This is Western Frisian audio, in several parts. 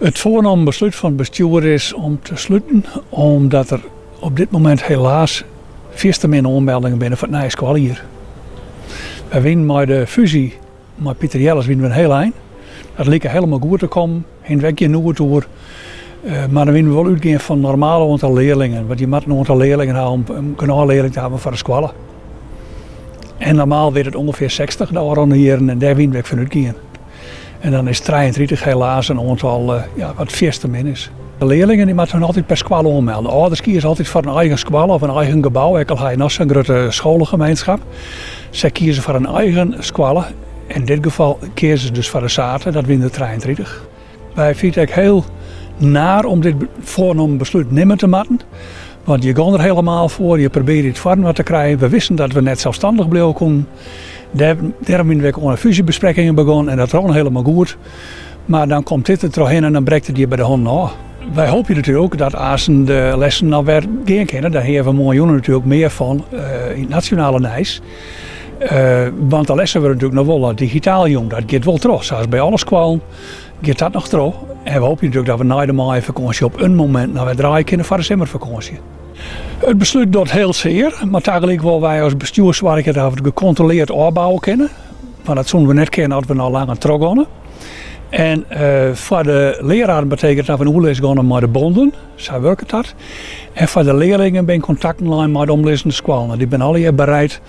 It foarnommen beslút fan it bestjoer is om te sluten omdat der op dit momint helaas fierste min oanmeldingen binne foar it nije skoaljier. Wy wienen mei de fúzje mei Piter Jelles wienen we in hiel ein. Dat like helemaal goed te kommen, hiene we ek gjin noed oer. Mar dan wienen we wol útgean fan normaal oantal learlingen, want je moatte in oantal learlingen ha om genôch learlingen te hawwen foar de skoalle. En normaal wie it ûngefear 60 de ôfrûne jierren en dêr wienen we ek fan útgien. En dan is 33 helaas in oantal ja, wat fierste min is. De learlingen dy moatte hun altyd per skoalle oanmelde. Âlders kieze altyd foar in eigen skoalle of in eigen gebou, ek al ha je noch sa'n grutte scholengemeenschap. Sy kieze foar in eigen skoalle. In dit gefal kieze se dus foar de Zathe, dat wiene der 33. Wy fine it ek hiel naar om dit foarnommen beslút nimme te moatten. Want je gean der helemaal foar, je probearje it foarinoar te krijen. We wisten dat we net selsstannich bliuwe koenen. Dêrom wiene we ek oan de fúzjebesprekkingen begûn en dat rûn helemaal goed. Mar dan komt dit der trochhinne en dan brekt it je by de hannen ôf. Wy hoopje natuerlik dat aansten de lessen noch wer gean kinne. Dêr hearre we moarnjûn natuerlik mear fan yn it nasjonale nijs. Want de lessen wurde natuerlik noch wol digitaal jûn. Dat giet wol troch, sa as by alle skoallen giet dat noch troch. En we hoopje natuerlik dat we nei de maaiefakânsje op in momint noch wer draaie kinne foar de simmerfakânsje. It beslút docht hiel sear, mar tagelyk wolle wy as bestjoer soargje dat we it gekontroleard ôfbouwe kinne. Want dat soene we net kinne as we noch langer trochgeane. En foar de leararen betekent dat we yn oerlis geane mei de bonden, sa wurket dat. En foar de learlingen binne kontakten lein mei de omlizzende skoallen. Dy binne allegear bereid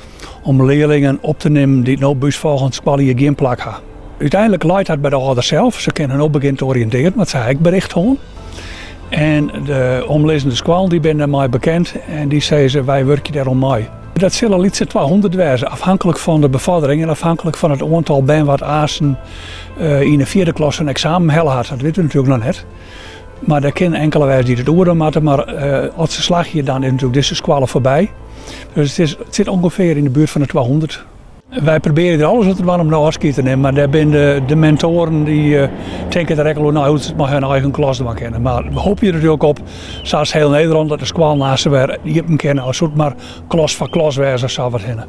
om learlingen op te nimmen dy't no by ús folgjend skoaljier gjin plak ha. Uteinlik leit dat by de âlders sels. Se kinne hun no begjinne te oriïntearjen, want se ha ek bericht hân. En de omlizzende skoallen dy binne dêrmei bekend en dy sizze wy wurkje dêroan mei. Dat sil in lytse 200 wêze, afhanklik fan de befoardering en afhanklik fan it oantal bern wat aansten yn de fjirde klasse in eksamen helle hat. Dat witte we natuerlik noch net. Mar der kinne inkele wêze dy't it oerdwaan moatte, mar as se slagje dan is natuerlik dizze skoalle foarby. Dus it sit ûngefear yn de buert fan de 200. Wy probearje der alles oan te dwaan om no ôfskied te nimmen, mar dêr binne de mentoaren dy tinke der ek al oer nei hoe't se it mei harren eigen klas dwaan kinne. Mar we hoopje der natuerlik op, sa as hiel Nederlân, dat de skoallen aansten wer iepen kinne, al soe it mar klas foar klas wêze of sa wat hinne.